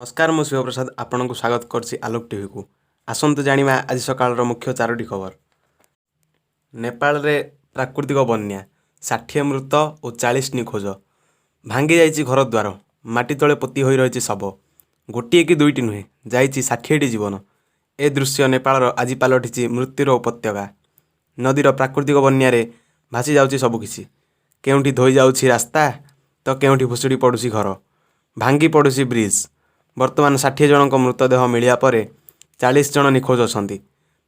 ନମସ୍କାର, ମୁଁ ଶିବପ୍ରସାଦ ଆପଣଙ୍କୁ ସ୍ୱାଗତ କରୁଛି ଆଲୋକ ଟିଭିକୁ। ଆସନ୍ତୁ ଜାଣିବା ଆଜି ସକାଳର ମୁଖ୍ୟ ଚାରୋଟି ଖବର। ନେପାଳରେ ପ୍ରାକୃତିକ ବନ୍ୟା, 60 ମୃତ ଓ 40 ନିଖୋଜ। ଭାଙ୍ଗି ଯାଇଛି ଘରଦ୍ୱାର, ମାଟି ତଳେ ପୋତି ହୋଇ ରହିଛି ଶବ। ଗୋଟିଏ କି ଦୁଇଟି ନୁହେଁ, ଯାଇଛି 60ଟି ଜୀବନ। ଏ ଦୃଶ୍ୟ ନେପାଳର ଆଜି ପାଲଟିଛି ମୃତ୍ୟୁର ଉପତ୍ୟକା। ନଦୀର ପ୍ରାକୃତିକ ବନ୍ୟାରେ ଭାସି ଯାଉଛି ସବୁକିଛି। କେଉଁଠି ଧୋଇ ଯାଉଛି ରାସ୍ତା ତ କେଉଁଠି ଭୁଶୁଡ଼ି ପଡ଼ୁଛି ଘର, ଭାଙ୍ଗି ପଡ଼ୁଛି ବ୍ରିଜ୍। ବର୍ତ୍ତମାନ 60 ଜଣଙ୍କ ମୃତଦେହ ମିଳିବା ପରେ 40 ଜଣ ନିଖୋଜ ଅଛନ୍ତି।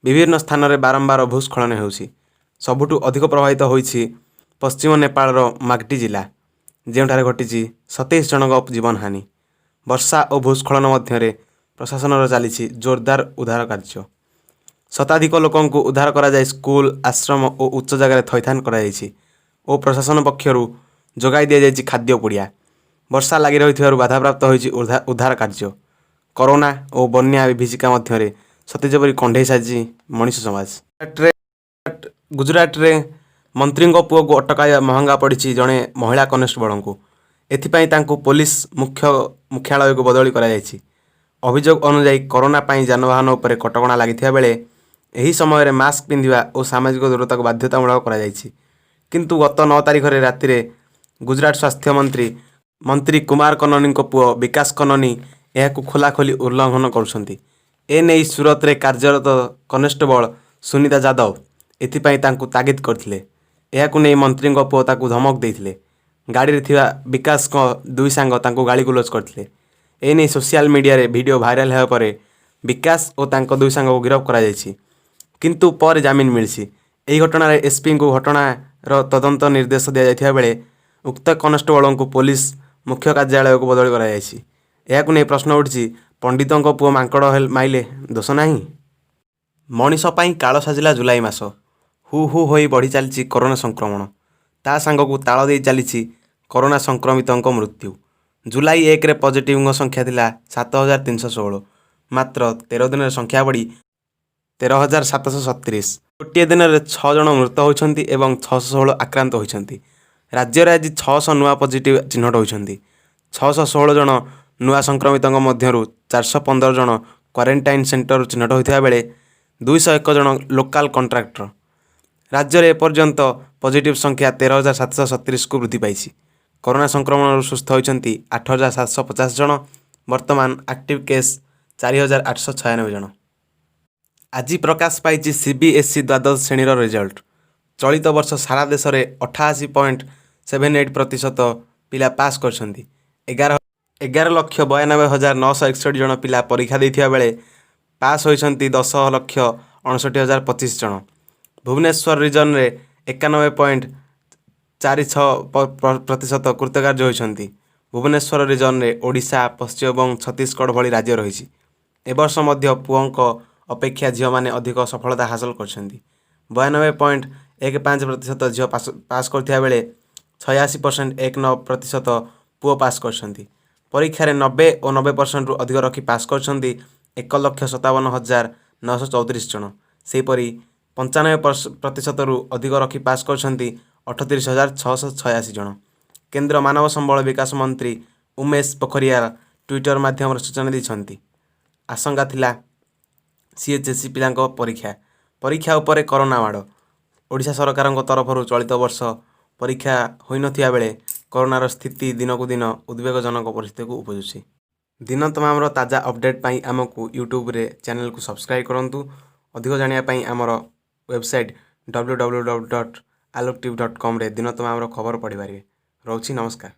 ବିଭିନ୍ନ ସ୍ଥାନରେ ବାରମ୍ବାର ଭୂସ୍ଖଳନ ହେଉଛି। ସବୁଠୁ ଅଧିକ ପ୍ରଭାବିତ ହୋଇଛି ପଶ୍ଚିମ ନେପାଳର ମାଗ୍ଟି ଜିଲ୍ଲା, ଯେଉଁଠାରେ ଘଟିଛି 27 ଜଣଙ୍କ ଜୀବନହାନି। ବର୍ଷା ଓ ଭୂସ୍ଖଳନ ମଧ୍ୟରେ ପ୍ରଶାସନର ଚାଲିଛି ଜୋରଦାର ଉଦ୍ଧାର କାର୍ଯ୍ୟ। ଶତାଧିକ ଲୋକଙ୍କୁ ଉଦ୍ଧାର କରାଯାଇ ସ୍କୁଲ, ଆଶ୍ରମ ଓ ଉଚ୍ଚ ଜାଗାରେ ଥଇଥାନ କରାଯାଇଛି ଓ ପ୍ରଶାସନ ପକ୍ଷରୁ ଯୋଗାଇ ଦିଆଯାଇଛି ଖାଦ୍ୟ ପୁଡ଼ିଆ। ବର୍ଷା ଲାଗି ରହିଥିବାରୁ ବାଧାପ୍ରାପ୍ତ ହୋଇଛି ଉଦ୍ଧାର କାର୍ଯ୍ୟ। କରୋନା ଓ ବନ୍ୟା ବିଭୀଷିକା ମଧ୍ୟରେ ସତେ ଯେପରି କଣ୍ଢେଇ ସାଜିଛି ମଣିଷ ସମାଜ। ଗୁଜୁରାଟରେ ମନ୍ତ୍ରୀଙ୍କ ପୁଅକୁ ଅଟକାଇବା ମହଙ୍ଗା ପଡ଼ିଛି ଜଣେ ମହିଳା କନେଷ୍ଟବଳଙ୍କୁ। ଏଥିପାଇଁ ତାଙ୍କୁ ପୋଲିସ ମୁଖ୍ୟାଳୟକୁ ବଦଳି କରାଯାଇଛି। ଅଭିଯୋଗ ଅନୁଯାୟୀ, କରୋନା ପାଇଁ ଯାନବାହନ ଉପରେ କଟକଣା ଲାଗିଥିବା ବେଳେ ଏହି ସମୟରେ ମାସ୍କ ପିନ୍ଧିବା ଓ ସାମାଜିକ ଦୂରତାକୁ ବାଧ୍ୟତାମୂଳକ କରାଯାଇଛି। କିନ୍ତୁ ଗତ 9 ତାରିଖରେ ରାତିରେ ଗୁଜରାଟ ସ୍ୱାସ୍ଥ୍ୟ ମନ୍ତ୍ରୀ କୁମାର କନନୀଙ୍କ ପୁଅ ବିକାଶ କନନୀ ଏହାକୁ ଖୋଲାଖୋଲି ଉଲ୍ଲଂଘନ କରୁଛନ୍ତି। ଏନେଇ ସୁରତରେ କାର୍ଯ୍ୟରତ କନେଷ୍ଟବଳ ସୁନିତା ଯାଦବ ଏଥିପାଇଁ ତାଙ୍କୁ ତାଗିଦ କରିଥିଲେ। ଏହାକୁ ନେଇ ମନ୍ତ୍ରୀଙ୍କ ପୁଅ ତାଙ୍କୁ ଧମକ ଦେଇଥିଲେ। ଗାଡ଼ିରେ ଥିବା ବିକାଶଙ୍କ ଦୁଇ ସାଙ୍ଗ ତାଙ୍କୁ ଗାଳିଗୁଲଜ କରିଥିଲେ। ଏନେଇ ସୋସିଆଲ ମିଡିଆରେ ଭିଡିଓ ଭାଇରାଲ ହେବା ପରେ ବିକାଶ ଓ ତାଙ୍କ ଦୁଇ ସାଙ୍ଗକୁ ଗିରଫ କରାଯାଇଛି, କିନ୍ତୁ ପରେ ଜାମିନ ମିଳିଛି। ଏହି ଘଟଣାରେ ଏସ୍ପିଙ୍କୁ ଘଟଣାର ତଦନ୍ତ ନିର୍ଦ୍ଦେଶ ଦିଆଯାଇଥିବା ବେଳେ ଉକ୍ତ କନେଷ୍ଟବଳଙ୍କୁ ପୋଲିସ ମୁଖ୍ୟ କାର୍ଯ୍ୟାଳୟକୁ ବଦଳି କରାଯାଇଛି। ଏହାକୁ ନେଇ ପ୍ରଶ୍ନ ଉଠିଛି, ପଣ୍ଡିତଙ୍କ ପୁଅ ମାଙ୍କଡ଼ ମାଇଲେ ଦୋଷ ନାହିଁ? ମଣିଷ ପାଇଁ କାଳ ସାଜିଲା ଜୁଲାଇ ମାସ। ହୁ ହୁ ହୋଇ ବଢ଼ି ଚାଲିଛି କରୋନା ସଂକ୍ରମଣ। ତା ସାଙ୍ଗକୁ ତାଳ ଦେଇ ଚାଲିଛି କରୋନା ସଂକ୍ରମିତଙ୍କ ମୃତ୍ୟୁ। ଜୁଲାଇ 1ରେ ପଜିଟିଭଙ୍କ ସଂଖ୍ୟା ଥିଲା 7316। ମାତ୍ର 13 ଦିନରେ ସଂଖ୍ୟା ବଢ଼ି 13,737। ଗୋଟିଏ ଦିନରେ ଛଅ ଜଣ ମୃତ ହୋଇଛନ୍ତି ଏବଂ 616 ଆକ୍ରାନ୍ତ ହୋଇଛନ୍ତି। ରାଜ୍ୟରେ ଆଜି 600 ନୂଆ ପଜିଟିଭ ଚିହ୍ନଟ ହୋଇଛନ୍ତି। 616 ଜଣ ନୂଆ ସଂକ୍ରମିତଙ୍କ ମଧ୍ୟରୁ 415 ଜଣ କ୍ୱାରେଣ୍ଟାଇନ୍ ସେଣ୍ଟରରୁ ଚିହ୍ନଟ ହୋଇଥିବା ବେଳେ 201 ଜଣ ଲୋକାଲ କଣ୍ଟାକ୍ଟ। ରାଜ୍ୟରେ ଏପର୍ଯ୍ୟନ୍ତ ପଜିଟିଭ ସଂଖ୍ୟା 13,737କୁ ବୃଦ୍ଧି ପାଇଛି। କରୋନା ସଂକ୍ରମଣରୁ ସୁସ୍ଥ ହୋଇଛନ୍ତି 8750 ଜଣ। ବର୍ତ୍ତମାନ ଆକ୍ଟିଭ କେସ୍ 4896 ଜଣ। ଆଜି ପ୍ରକାଶ ପାଇଛି ସିବିଏସ୍ଇ ଦ୍ୱାଦଶ ଶ୍ରେଣୀର ରେଜଲ୍ଟ। ଚଳିତ ବର୍ଷ ସାରା ଦେଶରେ 88.78% ପିଲା ପାସ୍ କରିଛନ୍ତି। 11,92,961 ଜଣ ପିଲା ପରୀକ୍ଷା ଦେଇଥିବା ବେଳେ ପାସ୍ ହୋଇଛନ୍ତି 10,59,025 ଜଣ। ଭୁବନେଶ୍ୱର ରିଜନରେ 91.46% କୃତକାର୍ଯ୍ୟ ହୋଇଛନ୍ତି। ଭୁବନେଶ୍ୱର ରିଜନରେ ଓଡ଼ିଶା, ପଶ୍ଚିମବଙ୍ଗ, ଛତିଶଗଡ଼ ଭଳି ରାଜ୍ୟ ରହିଛି। ଏବର୍ଷ ମଧ୍ୟ ପୁଅଙ୍କ ଅପେକ୍ଷା ଝିଅମାନେ ଅଧିକ ସଫଳତା ହାସଲ କରିଛନ୍ତି। 92.15% ଝିଅ ପାସ୍ କରିଥିବା ବେଳେ 86.19% ପୁଅ ପାସ୍ କରିଛନ୍ତି। ପରୀକ୍ଷାରେ 90 ଓ 90%ରୁ ଅଧିକ ରଖି ପାସ୍ କରିଛନ୍ତି 1,57,934 ଜଣ। ସେହିପରି 95%ରୁ ଅଧିକ ରଖି ପାସ୍ କରିଛନ୍ତି 38,686 ଜଣ। କେନ୍ଦ୍ର ମାନବ ସମ୍ବଳ ବିକାଶ ମନ୍ତ୍ରୀ ଉମେଶ ପୋଖରିଆଲ ଟ୍ୱିଟର ମାଧ୍ୟମରେ ସୂଚନା ଦେଇଛନ୍ତି। ଆଶଙ୍କା ଥିଲା ସିଏଚ୍ଏସ୍ଇ ପିଲାଙ୍କ ପରୀକ୍ଷା। ପରୀକ୍ଷା ଉପରେ କରୋନା ମାଡ଼। ଓଡ଼ିଶା ସରକାରଙ୍କ ତରଫରୁ ଚଳିତ ବର୍ଷ ପରୀକ୍ଷା ହୋଇନଥିବା ବେଳେ କରୋନାର ସ୍ଥିତି ଦିନକୁ ଦିନ ଉଦ୍ବେଗଜନକ ପରିସ୍ଥିତିକୁ ଉପୁଜୁଛି। ଦିନ ତମାମର ତାଜା ଅପଡ଼େଟ୍ ପାଇଁ ଆମକୁ ୟୁଟ୍ୟୁବରେ ଚ୍ୟାନେଲକୁ ସବସ୍କ୍ରାଇବ୍ କରନ୍ତୁ। ଅଧିକ ଜାଣିବା ପାଇଁ ଆମର ୱେବସାଇଟ୍ www.aloktv.comରେ ଦିନ ତମାମର ଖବର ପଢ଼ିପାରିବେ। ରହୁଛି, ନମସ୍କାର।